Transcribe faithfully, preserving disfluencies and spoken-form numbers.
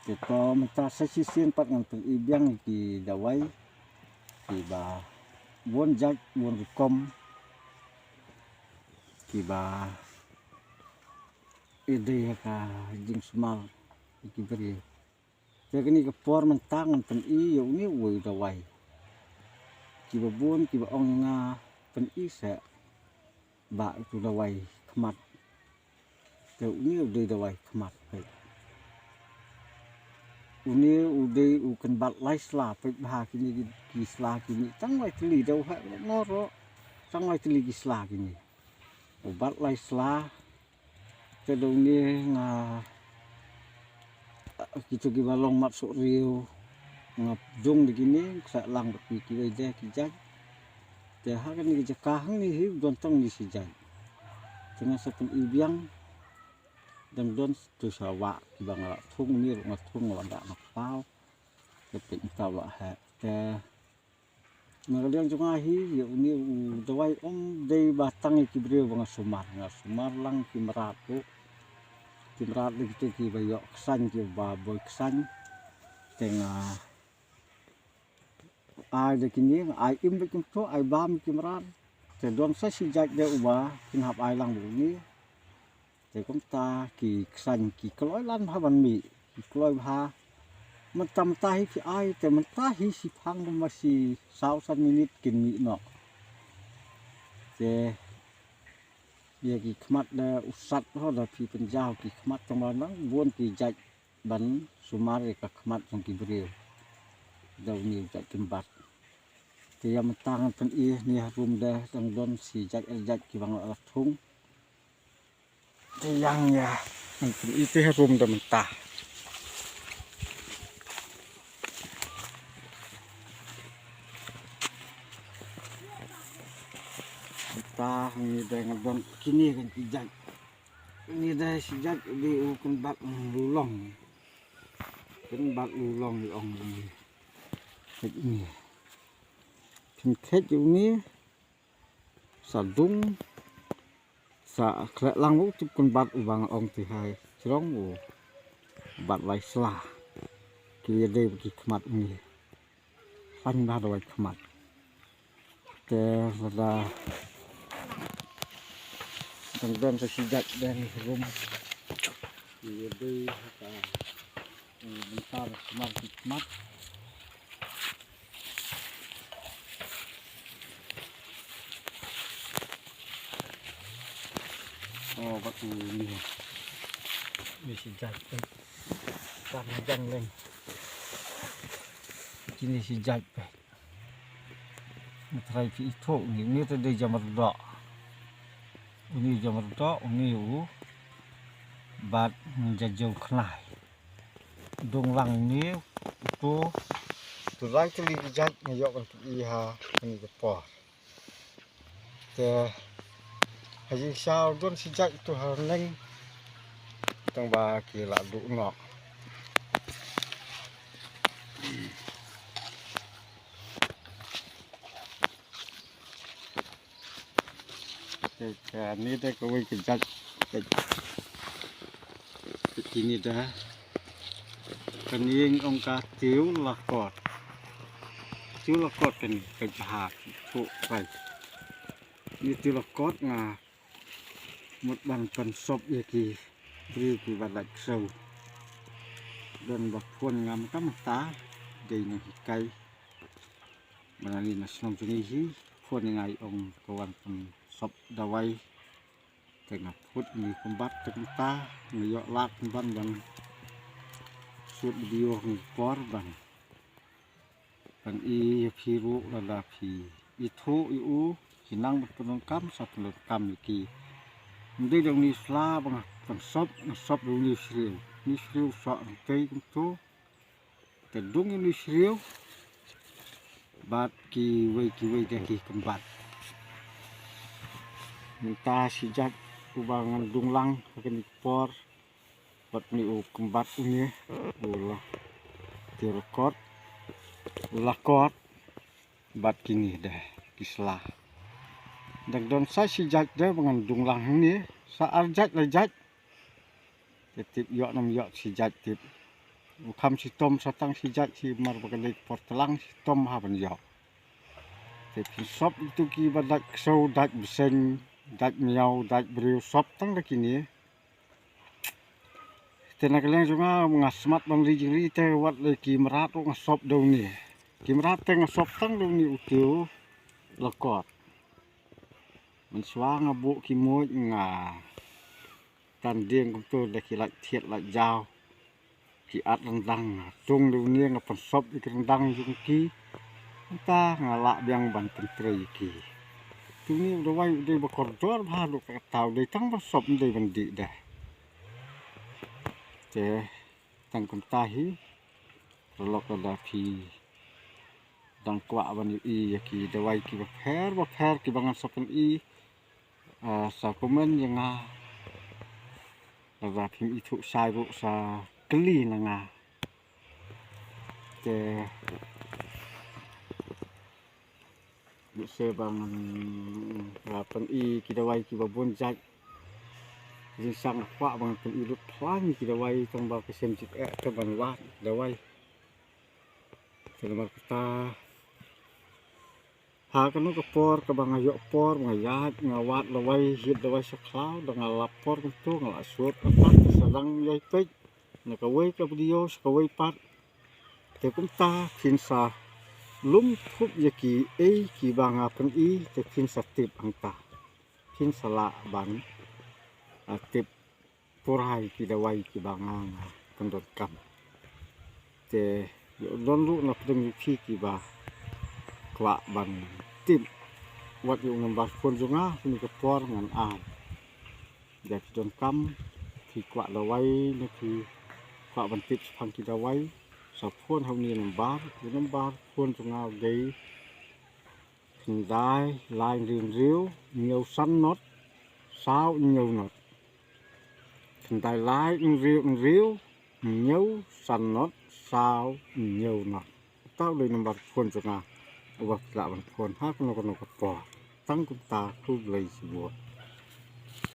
Te to mynta sa shisien pat ngan pyni biang ki dawai kiba bun jait bun rukom kiba i dei ha ka jingsumar ïa ki briew. Te kane ka por mynta ngan pyni ïa une uwei u dawai. Kiba bun kiba ong ïa nga pyni seh ba utu dawai khmat. Te une u dei dawai khmat peit. Une u dei u kynbat lai sla peit bha kine ki, ki sla kine tang lai tylli da u heh nor ruh. Tang lai tylli ki sla kine. U bat lai sla. Te da une nga, kito kiba long mat soh riew nga dung da kine, sa lang bad ki, kiwei de ki jait. Te ha kane ka jaka hangne hi u don tang une shi jait. Te nga sa pyni biang. Dang don tu sa wah kiba nga la thung, une ruh nga thung, nga la dah nga paw. Te peit mynta u la heh. Te na ka liang jong nga hi, ïa une u dawai ym dei ba tang ïa ki briew ba nga sumar, nga sumar lang ki mrad ruh. Ki mrad ruh kito kiba ïoh ksain, kiba boi ksain. Te nga ai da kine, nga ai im bad kumto, ai bam ki mrad. Te don sa shi jait de uba kin hap ai lang bad une. Te kumta ki ksain ki kloi lang bha ban mih, ki kloi bha. Mynta mynta hi phi ai, te mynta hi shiphang ba ma shi saw san minit kin mih noh. Te ïa ki khmat da u sat ho da phi pynjaw ki khmat tang ba nang bun ki jait ban sumar ïa ka khmat jong ki briew. Da une u jait kynbat. Te ïa mynta ngan pyni ne harum da dang don shi jait ar jait kiba nga la thung. Te ïa ngan pyni te harum da mynta. Mynta hangne da nga don kine kan ki jait. Kine da shi jait de u kynbat lulong. Kynbat lulong ong ine. Kine. Kynbat ine. Sa dung, sa khleh lang u tip kynbat uba nga ong te hai jrong u bat lai sla. Ki ïa dei ba ki khmat ngi. Sa ngi ba dawai khmat. Te lada dang don sa shi jait dang rum. Ki ïa dei ha ka, eh, bynta ba khmat ki khmat. Oh, bad une. Une shi jait peit. Tang hajan leng. Kine shi jait peit. Nga trai phi ithuh une, une te dei jamrdoh. Une jamrdoh, une u. Bad une jajew khnai. Dung lang une, uto, uto lai tylli ki jait nga ïoh ban pyni ha kane ka por. Te ha jingshisha don shi jait uto ha neng. Tang ba ki la duh noh. Te kane de kawei ka jait. Te kine de. Kane ngi ong ka tiew lakot. Tiew lakot kane ka jaka thuh kai. Kane tiew lakot nga mut ban pynsop ïa ki briew kiba lait ksew. Don ba phone ngam kam ta dei na hikai. Ba na li na shnong jong ngi hi phone ngi ai ong ka wan pynsop dawai. Te nga put ngi kumbat te kumta ngi ïoh lad kumban ban shoot video ngi por ban. Ban i ïa phi ruh lada phi ithuh ïa u ki nang ban pyndonkam sa pyndonkam ïa ki. Ym dei dang ni sla ba nga pynsop nga sop da u ni shriew. Ni shriew soh ngi tei kumto. Te dung ïa u ni shriew bad kiwei kiwei de ki kynbat. Mynta shi jait uba ngan dung lang ha kane ka por. Bad une u kynbat une u la tiew lakot, u lakot bad kine de ki sla. Dang don sa shi jait de ba ngan dung lang hangne, sa ar jait lai jait. Te tip ïoh nam ïoh shi jait tip. U kham shitom sa tang shi jait shi mar ba ka dei por tlang shitom ha ban ïoh. Te phin sop ïa kito kiba dait ksew, dait bseiñ, dait miaw, dait briew, sop tang da kine. Te na ka liang jong nga, nga smat ban ri jingri te wat le ki mrad ruh nga sop da une. Ki mrad te nga sop tang da une u tiew la kot. Mynshuwa nga buh ki muid nga tan dieng kumto da ki lait thied lait jaw. Ki at ryndang, tung da une nga pynsop ïa ki ryndang jong ki. Mynta nga lah biang ban pyntrei ïa ki. Te une u dawai u dei ba kordor bha ruh, kata u dei tang ban sop, ym dei ban dih de. Te tang kumta hi, paralok, lada phi dang kwah ban ïohi ïa ki dawai kiba pher bapher kiba ngan sa pyni, ah, sa comment ïa nga. Lada phim ithuh shai ruh sa kylli na nga. Te lehse ba ngan, ah, pyni ki dawai kiba bun jait. Jingshisha nga kwah ba ngan pyni lut phlang ïa ki dawai tang ba ka shem jingeh te ban wad dawai. Te namar kata, ha kano ka por kaba nga ïoh por, nga ïaid, nga wad dawai, hied dawai sha khlaw, da nga lap por kumto nga la sut, nga pat sa dang ïai peit na kawei ka video sha kawei pat. Te kumta phin sa lum thup ïa kiei kiba nga pyni, te phin sa tip hangta. Phin sa lah ban, ah, tip pura ïa ki dawai kiba nga, nga pyndonkam. Te ïoh don ruh na pdeng ïa phi kiba kwah ban tip, wat ïa u number phone jong nga, kane ka por ngan ai. Ïa phi donkam, phi kwah dawai ne phi kwah ban tip shaphang ki dawai, sa phone ha une number, u number phone jong nga u dei khyndai lai hynriew hynriew, hynñiew san nod, saw hynñiew nod. Khyndai lai hynriew hynriew, hynñiew san nod, saw hynñiew nod. Uta u dei number phone jong nga uba phi lah ban phone ha kano kano ka por. Tang kumta, khublei shibun.